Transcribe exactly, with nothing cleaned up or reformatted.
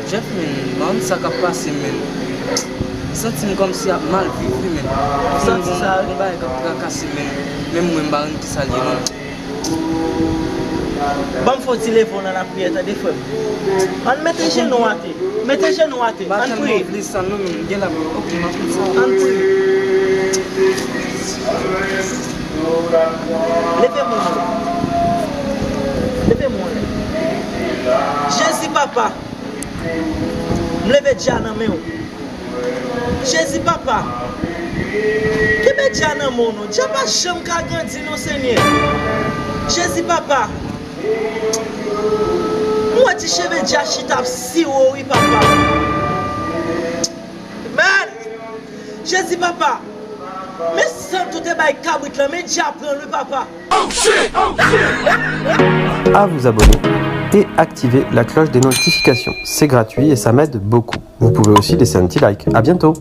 Jeff, men, m pa konn sa k ap pase, men. M santi m kòmsi ap mal viv, wi, men. M santi sa, wi. Yon bagay k ap trakase, men. Menm mwen, m pa konn ki sa l ye, non. Ban m fè w ti leve w nan lapriyè, tande, frè m. Ann mete jenou atè. Mete jenou atè. Ann priye. Vle sa, non, men. Gen la, ok, m ap fè sa. Ann priye. Leve men w anlè. Leve men w anlè. Jezi, papa. M leve dja nan men w. Jezi, papa. Kenbe dja nan men w, non. Dja pa janm ka grandi, non, Senyè. Jezi, papa. M wè ti cheve dja chita ap siwo, wi, papa. Men, Jezi, papa. Men san tou te bay kabrit lan, men dja pran l, wi, papa. À vous abonner et activer la cloche des notifications. C'est gratuit et ça m'aide beaucoup. Vous pouvez aussi laisser un petit like. À bientôt.